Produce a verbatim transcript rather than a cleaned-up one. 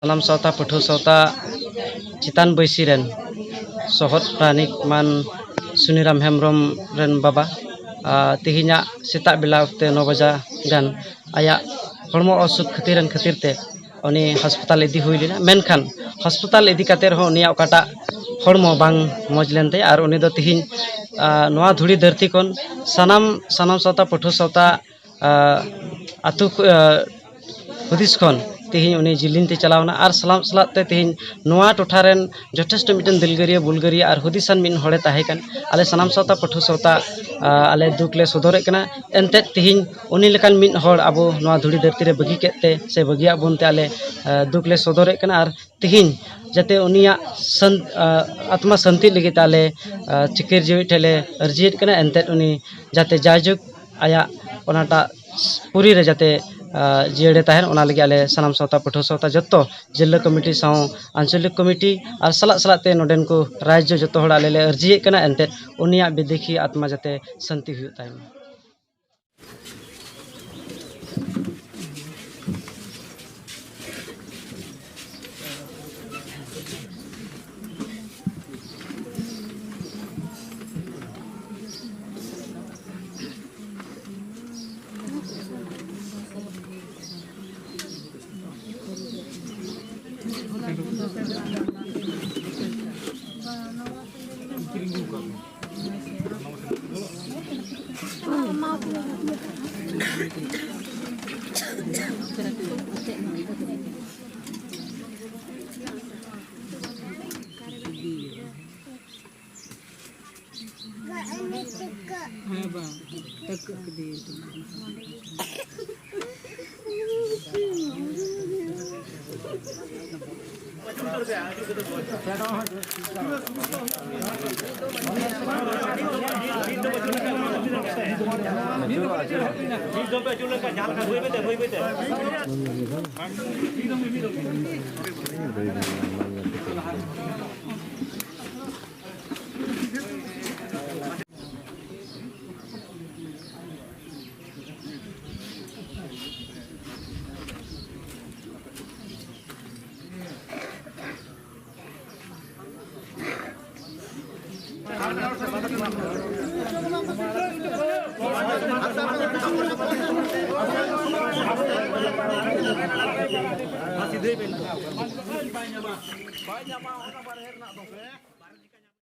ᱥᱟᱱᱟᱢ ᱥᱟᱶᱛᱟ, ᱯᱟᱹᱴᱷᱩᱣᱟᱹ ᱥᱟᱶᱛᱟ ᱪᱮᱛᱟᱱ ᱵᱟᱹᱭᱥᱤ ᱨᱮᱱ ᱥᱚᱦᱚᱫ ᱯᱨᱟᱱᱤᱠ ᱢᱟᱱ ᱥᱩᱱᱤᱨᱟᱢ ᱦᱮᱢᱵᱨᱚᱢ ᱨᱮᱱ ᱵᱟᱵᱟ, ᱟᱨ ᱛᱮᱦᱮᱧᱟᱜ ᱥᱮᱛᱟᱜ ᱵᱮᱞᱟ ᱚᱠᱛᱮ ᱱᱚ ᱵᱟᱡᱟ ᱜᱟᱱ ᱟᱭᱟᱜ ᱦᱚᱲᱢᱚ ᱚᱥᱩᱠ ᱠᱷᱟᱹᱛᱤᱨ ᱠᱷᱟᱹᱛᱤᱨ ᱛᱮ ᱩᱱᱤ ᱦᱟᱥᱯᱟᱛᱟᱞ ᱤᱫᱤ ᱦᱩᱭ ᱞᱮᱱᱟ᱾ ᱢᱮᱱᱠᱷᱟᱱ ᱦᱟᱥᱯᱟᱛᱟᱞ ᱤᱫᱤ ᱠᱟᱛᱮ ᱨᱮᱦᱚᱸ ᱩᱱᱤᱭᱟᱜ ᱚᱠᱟᱴᱟᱜ ᱦᱚᱲᱢᱚ ᱵᱟᱝ ᱢᱚᱡᱽ ᱞᱮᱱ ᱛᱟᱭᱟ, ᱟᱨ ᱩᱱᱤ ᱫᱚ ᱛᱮᱦᱮᱧ, ᱟᱨ, ᱱᱚᱣᱟ ᱫᱷᱩᱲᱤ ᱫᱷᱟᱹᱨᱛᱤ ᱠᱷᱚᱱ ᱥᱟᱱᱟᱢ, ᱥᱟᱱᱟᱢ ᱥᱟᱶᱛᱟ, ᱯᱟᱹᱴᱷᱩᱣᱟᱹ ᱥᱟᱶᱛᱟ, ᱟᱨ, ᱟᱹᱛᱩ ᱠᱚ, ᱟᱨ, ᱦᱩᱫᱤᱥ ᱠᱷᱚᱱ ᱛᱮᱦᱮᱧ ᱩᱱᱤ ᱡᱤᱞᱤᱧ ᱛᱮ ᱪᱟᱞᱟᱣ ᱮᱱᱟ᱾ ᱟᱨ ᱥᱟᱞᱟᱜ ᱥᱟᱞᱟᱜ ᱛᱮ ᱛᱮᱦᱮᱧ ᱱᱚᱣᱟ ᱴᱚᱴᱷᱟ ᱨᱮᱱ ᱡᱚᱛᱷᱮᱥᱴᱚ ᱢᱤᱫᱴᱮᱱ ᱫᱤᱞᱜᱟᱹᱨᱤᱭᱟᱹ, ᱵᱩᱞᱜᱟᱹᱨᱤᱭᱟᱹ ᱟᱨ ᱦᱩᱫᱤᱥᱟᱱ ᱢᱤᱫ ᱦᱚᱲᱮ ᱛᱟᱦᱮᱸ ᱠᱟᱱ᱾ ᱟᱞᱮ ᱥᱟᱱᱟᱢ ᱥᱟᱶᱛᱟ ᱯᱟᱹᱴᱷᱩᱣᱟᱹ ᱥᱟᱶᱛᱟ, ᱟᱨ, ᱟᱞᱮ ᱫᱩᱠ ᱞᱮ ᱥᱚᱫᱚᱨᱮᱫ ᱠᱟᱱᱟ᱾ ᱮᱱᱛᱮᱫ ᱛᱮᱦᱮᱧ ᱩᱱᱤ ᱞᱮᱠᱟᱱ ᱢᱤᱫ ᱦᱚᱲ ᱟᱵᱚ ᱱᱚᱣᱟ ᱫᱷᱩᱲᱤ ᱫᱷᱟᱹᱨᱛᱤ ᱨᱮ ᱵᱟᱹᱜᱤ ᱠᱮᱫ ᱛᱮ ᱥᱮ ᱵᱟᱹᱜᱤᱭᱟᱜ ᱵᱚᱱ ᱛᱮ ᱟᱞᱮ, ᱟᱨ, ᱫᱩᱠ ᱞᱮ ᱥᱚᱫᱚᱨᱮᱫ ᱠᱟᱱᱟ᱾ ᱟᱨ ᱛᱮᱦᱮᱧ ᱡᱟᱛᱮ ᱩᱱᱤᱭᱟᱜ ᱥᱟᱱ-, ᱟᱨ, ᱟᱛᱢᱟ ᱥᱟᱱᱛᱤ ᱞᱟᱹᱜᱤᱫ ᱛᱮ ᱟᱞᱮ, ᱟᱨ, ᱪᱤᱠᱤᱨ ᱡᱤᱣᱤ ᱴᱷᱮᱱ ᱞᱮ ᱟᱹᱨᱡᱤᱭᱮᱫ ᱠᱟᱱᱟ᱾ ᱮᱱᱛᱮᱫ ᱩᱱᱤ ᱡᱟᱛᱮ ᱡᱟᱭᱡᱩᱜᱽ ᱟᱭᱟᱜ ᱚᱱᱟᱴᱟᱜ ᱯᱩᱨᱤ ᱨᱮ ᱡᱟᱛᱮ, ᱟᱨ, ᱡᱤᱭᱟᱹᱲᱮ ᱛᱟᱦᱮᱱ, ᱚᱱᱟ ᱞᱟᱹᱜᱤᱫ ᱟᱞᱮ ᱥᱟᱱᱟᱢ ᱥᱟᱶᱛᱟ, ᱯᱟᱹᱴᱷᱩᱣᱟᱹ ᱥᱟᱶᱛᱟ, ᱡᱚᱛᱚ ᱡᱮᱞᱟ ᱠᱚᱢᱤᱴᱤ ᱥᱟᱶ ᱟᱧᱪᱚᱞᱤᱠ ᱠᱚᱢᱤᱴᱤ ᱟᱨ ᱥᱟᱞᱟᱜ ᱥᱟᱞᱟᱜ ᱛᱮ ᱱᱚᱰᱮᱱ ᱠᱚ ᱨᱟᱡᱽᱡᱚ ᱡᱚᱛᱚ ᱦᱚᱲ ᱟᱞᱮ ᱞᱮ ᱟᱹᱨᱡᱤᱭᱮᱫ ᱠᱟᱱᱟ, ᱮᱱᱛᱮᱫ ᱩᱱᱤᱭᱟᱜ ᱵᱤᱫᱮᱦᱤ ᱟᱛᱢᱟ ᱡᱟᱛᱮ ᱥᱟᱱᱛᱤ ᱦᱩᱭᱩᱜ ᱛᱟᱭ ᱢᱟ᱾ ᱦᱮᱸ ᱵᱟ, ᱛᱟᱹᱠᱟᱹᱜ ᱠᱮᱫᱮᱭᱟᱹᱧ ᱛᱚ᱾ ᱵᱟᱭ ᱧᱟᱢᱟ, ᱚᱱᱟ ᱵᱟᱨᱦᱮ ᱨᱮᱱᱟᱜ ᱫᱚ᱾